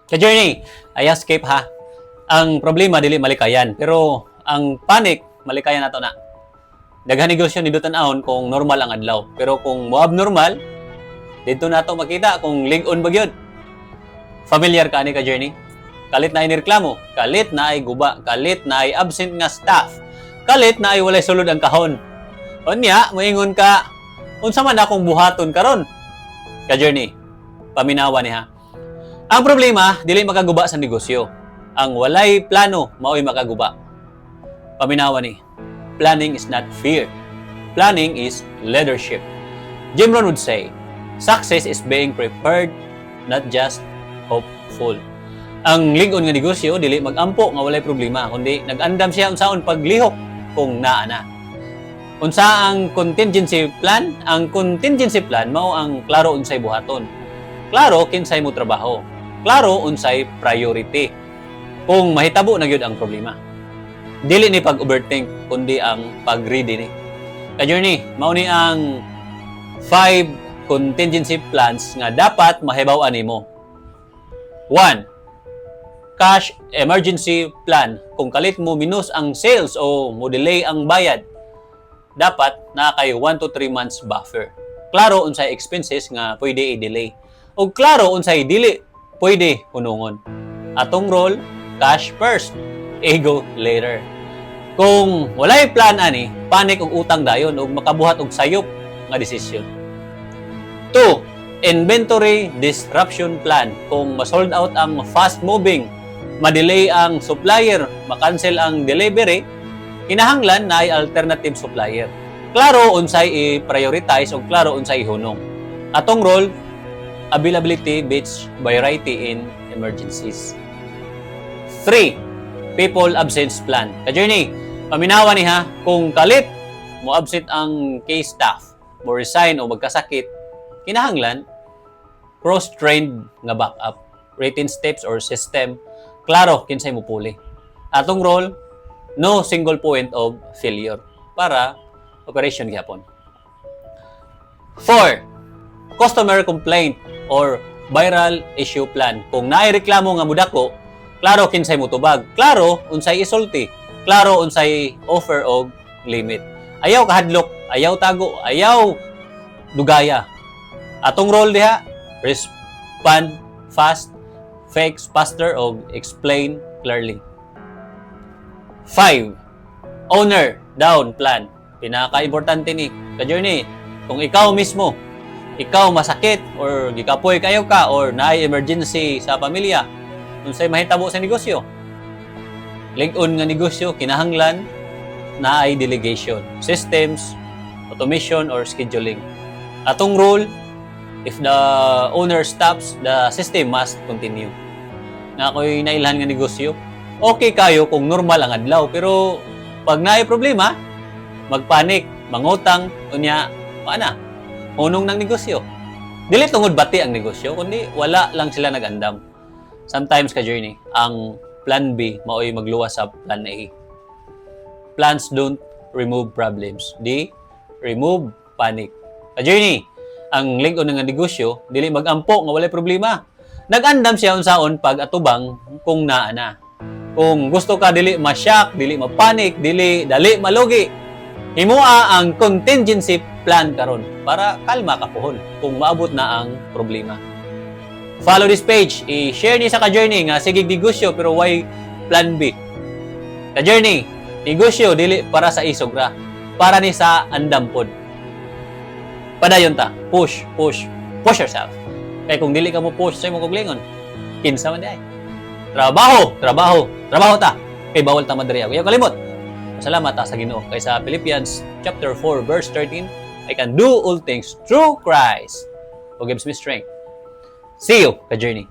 Ka-journey, ayaw skip ha. Ang problema dili malikayan, pero ang panic malikayan nato na. Daghan negosyo nindot tan-awon kung normal ang adlaw, pero kung mo abnormal, didto nato makita kung lig-on ba gyud. Familiar ka ani, ka journey? Kalit naay nireklamo, kalit naay guba, kalit naay absent nga staff, kalit naay walay sulod ang kahon. Unya, moingon ka, "Unsa man akong buhaton karon?" Ka journey, paminawa ni ha. Ang problema, dili makaguba sa negosyo. Ang walay plano, mao'y makaguba. Paminawa ni. Planning is not fear. Planning is leadership. Jim Rohn would say, "Success is being prepared, not just hopeful." Ang lig-on nga negosyo, dili magampo nga walay problema, kundi nag-andam siya unsaon paglihok kung naa na. Unsa ang contingency plan? Ang contingency plan mao ang klaro unsay buhaton. Klaro kinsay mo trabaho. Klaro unsay priority. Kung mahitabo na gyud ang problema. Dili ni pag-overthink kundi ang pag-ready ni. Ka-journey, mao ni ang five contingency plans nga dapat mahibaw-an nimo. 1. Cash emergency plan. Kung kalit mo minus ang sales o mo delay ang bayad, dapat naa kay 1 to 3 months buffer. Klaro unsay expenses nga pwede i-delay. O klaro unsay dili pwede hunungon. Atong role, cash first, ego later. Kung walay plan ani, panic og utang dayon ug makabuhat og sayop nga desisyon. 2. Inventory disruption plan. Kung ma-sold out ang fast moving, ma-delay ang supplier, ma-cancel ang delivery, kinahanglan naay alternative supplier. Klaro unsay i-prioritize o klaro unsay ihunong. Atong role, availability beats variety in emergencies. 3. People absence plan. Ka-journey, paminawa ni ha, kung kalit mo absent ang key staff, mo resign o magkasakit, kinahanglan cross-trained nga backup, written steps or system, klaro kinsay mo puli. Atong role, no single point of failure para operation gihapon. 4. Customer complaint or viral issue plan. Kung naay reklamo nga mudako, klaro kinsay mutubag, klaro unsay isulti, klaro unsay offer og limit. Ayaw kahadlok, ayaw tago, ayaw dugaya. Atong role diha, respond fast, fix faster og explain clearly. 5. Owner down plan. Pinaka-importante ni, ka-journey, kung ikaw mismo, ikaw masakit or gikapoy kayo ka or naay emergency sa pamilya, unsay mahitabo sa negosyo? Lig-on nga negosyo kinahanglan naay delegation, systems, automation or scheduling. Atong role, if the owner stops, the system must continue. Naa ko'y nailhan nga negosyo, okay kayo kung normal ang adlaw, pero pag naay problema, magpanik, mangutang, unya, na, hunong ng negosyo. Dili tungod bati ang negosyo, kundi wala lang sila nagandam. Sometimes, ka-journey, ang plan B mao'y magluwas sa plan A. Plans don't remove problems. They remove panic. Ka-journey, ang lig-on nga negosyo, dili magampo nga walay problema. Nag-andam siya unsaon pag atubang kung naa na. Kung gusto ka dili ma-shock, dili ma-panic, dili dali malugi, himua ang contingency plan karon para kalma ka puhon kung maabot na ang problema. Follow this page, i-share ni sa ka-journey nga sige negosyo pero way plan B. Ka-journey, negosyo dili para sa isog ra, para ni sa andam pod. Padayon ta, push, push, push yourself. Kay kung dili ka mo push sa imong kaugalingon, kinsa man diay? Trabaho, trabaho, trabaho ta. Kay bawal ta madreya. Ayaw kalimot. Salamat ta sa Ginoo. Kay sa Philippians chapter 4 verse 13, "I can do all things through Christ who gives me strength." See you, ka-journey.